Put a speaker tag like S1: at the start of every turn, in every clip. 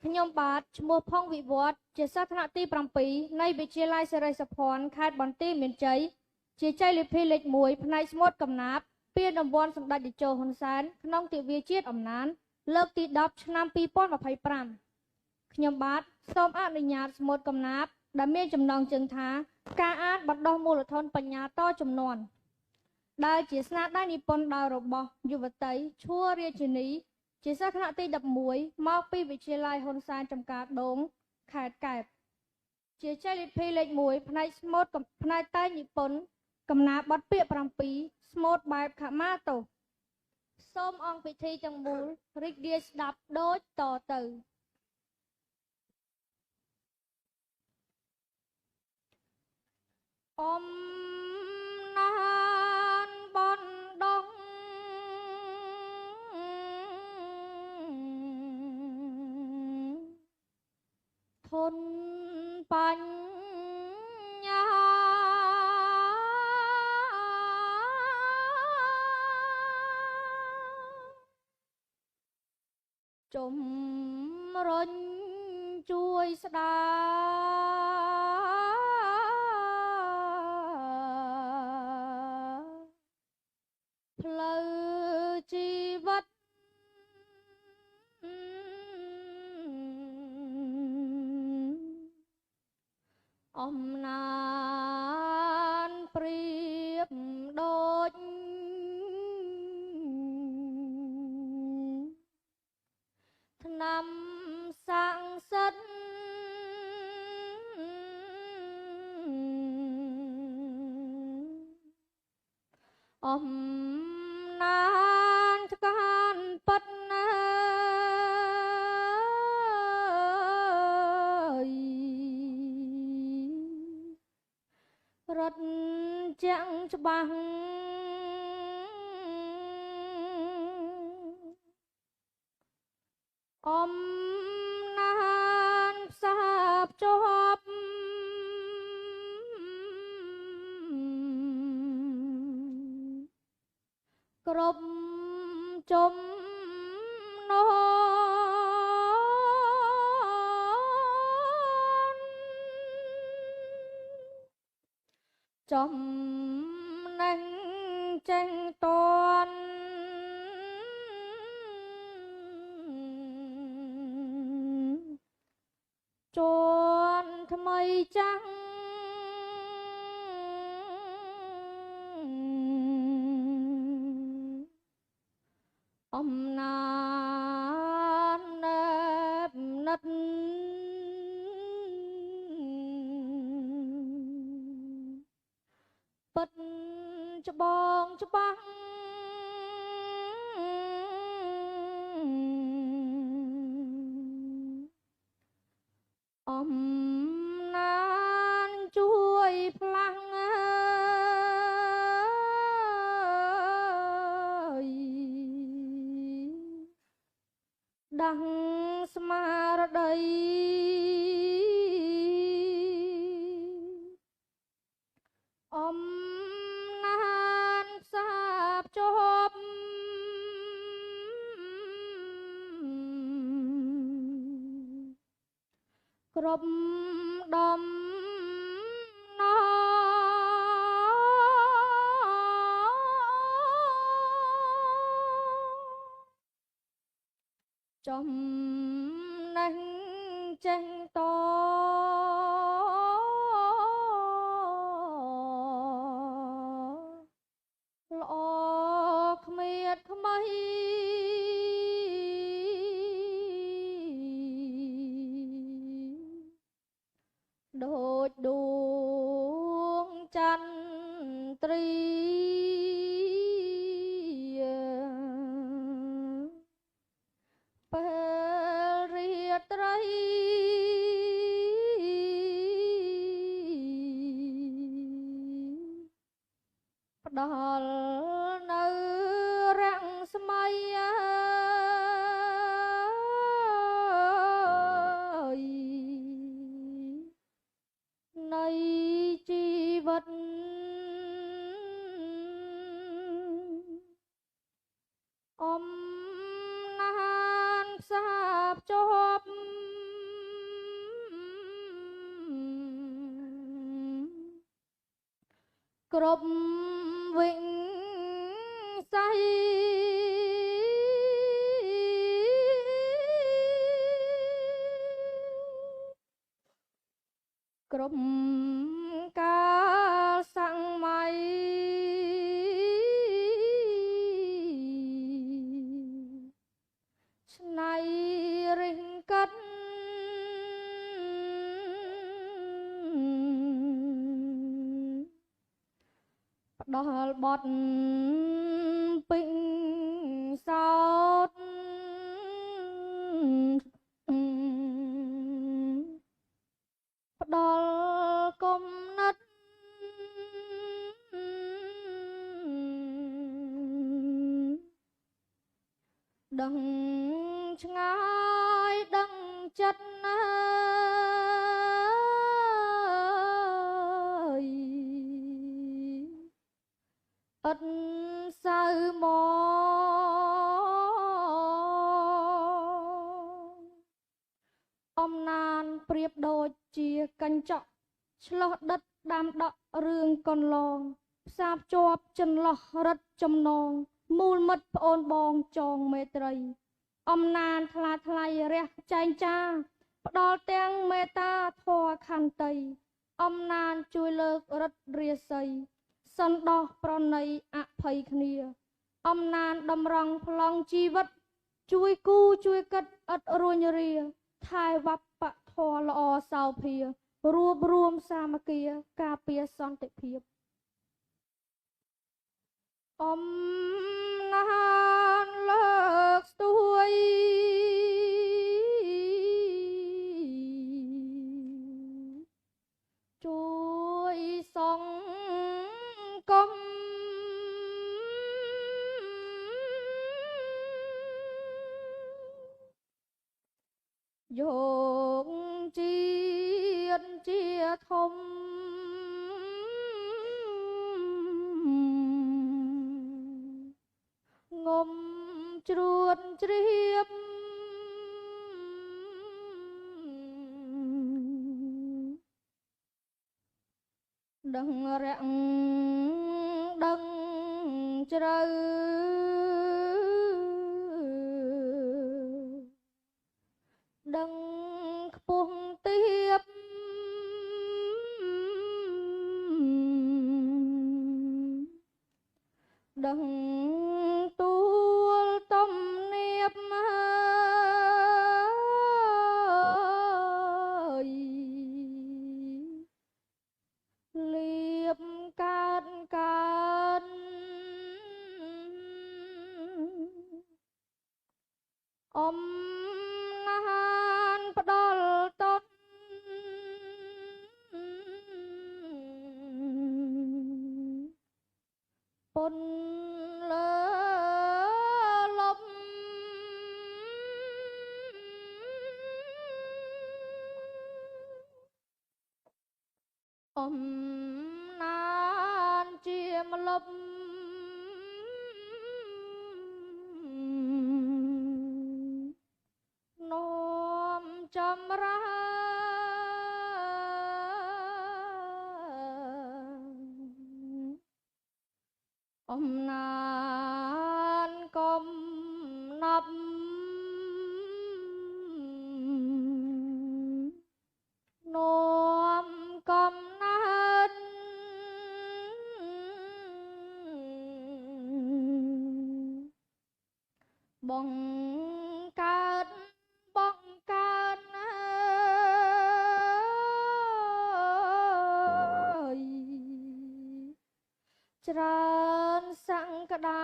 S1: ខ្ញុំបាទឈ្មោះផុងវិវត្តជាសិស្សថ្នាក់ទី7នៃវិទ្យាល័យសិរីសោភ័ណ្ឌខេត្តបន្ទាយមានជ័យជាជ័យលាភីលេខ1ផ្នែកស្មូតកំណាព្យពានរង្វាន់សម្ដេចតេជោហ៊ុនសែនក្នុងទិវាជាតិអំណានលើកទី10ឆ្នាំ2025ខ្ញុំបាទសូមអនុញ្ញាតស្មូតកំណាព្យដែលមានចំណងជើងថាការអានបណ្ដុះមូលធនបញ្ញាតចំនួនដែលជាស្នាដៃនិពន្ធដោយរបស់យុវតីឈួររាជិនីជាសិស្សថ្នាក់ទី11មកពីវិទ្យាល័យហ៊ុនសែនចំការដូងខេត្តកែបជាជ័យលាភីលេខ1ផ្នែកស្មូតផ្នែកតែងនិពន្ធកំណាបទពាក្យ7ស្មូតបែបខមាទោសសូមអង្គពិធីទាំងមូលរីករាយស្ដាប់ដូចតទៅអំណានបណ្ដងធនបញ្ញាជំរុញជួយស្ដារផ្លូវជីវិតអំណានប្រៀបដូចឆ្នាំស័ក្តិសិទ្ធអំណានឆ្កានពិតណាយរត់ជាងច្បាស់អំណានផ្សារភ្ជាប់គ្រប់ចំណនចំណេញចេញតនជន់ថ្មីចាំងអំណានណែបនិតពិតច្បងច្បាស់អំណានជួយផ្លាស់អើយដាស់ស្មារតីអំណានផ្សារភ្ជាប់គ្រប់ដំណចំណេញចេញតល្អគ្មៀតថ្មីដូចដួងចន្ទ្រីពេលរាត្រីផ្ដល់នៅរាំងស្មៃអើយនៃជីវិត។ គ្រប់វិស័យ គ្រប់កាលសម័យ ឆ្នៃរិះកាត់ ផ្ដល់បត់ពេញសោត ផ្ដល់គំនិត ដឹងឆ្ងាយដឹងចិត្តណាយ ឥតសៅមក អំណានប្រៀបដូចជាកញ្ចក់ ឆ្លោះដិតដាំដក់រឿងកន្លង ផ្សារភ្ជាប់ចន្លោះរិតចំណង មូលមិត្តប្អូនបងចងមេត្រី អំណានថ្លាថ្លៃរះចែងចា ផ្ដល់ទាំងមេត្តាធម៌ខន្តី អំណានជួយលើករិទ្ធរាសី សន្តោសប្រណីអភ័យគ្នា អំណានតម្រង់ប្លង់ជីវិត ជួយគូជួយគិតឥតរួញរា ថែវប្បធម៌ល្អសោភា រួបរួមសាមគ្គីការពារសន្តិភាព អំណានលើកស្ទួយ ជួយសង្គម យកជាតិជាធំ ងំជ្រួតជ្រាប ដឹងរាក់ដឹងជ្រៅ ដឹងខ្ពស់ទៀប ដឹងទួលទំនៀប ហើយលៀបកើតកើន អំណានផ្ដល់តន ពុនលើលំ អំណានជាម្លប់ នាំចម្រើន អំណានកំណប់ នាំកំណើត បងកើតបងកើតអើយ ច្រើនសង្កដា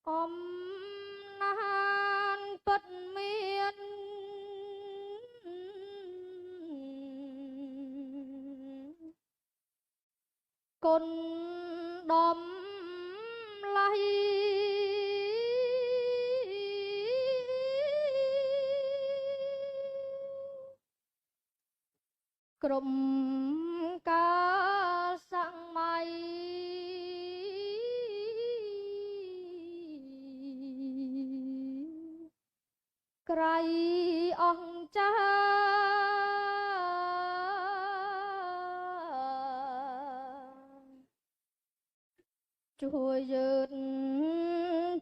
S1: អំណានពិតមានគុណដំឡៃ ក្រុមកាលសម័យ ក្រៃអង្ចា ជួយយឺត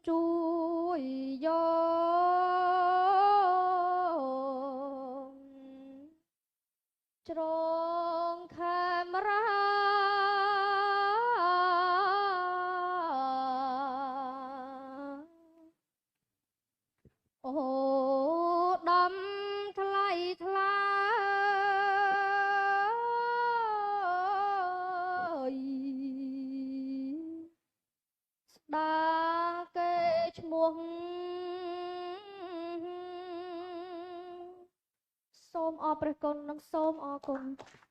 S1: ជួយយកជ្រងខេមរា អូដំថ្លៃថ្លាយ ស្ដាគេឈ្មោះ សូមអរព្រះគុណ និងសូមអរគុណ។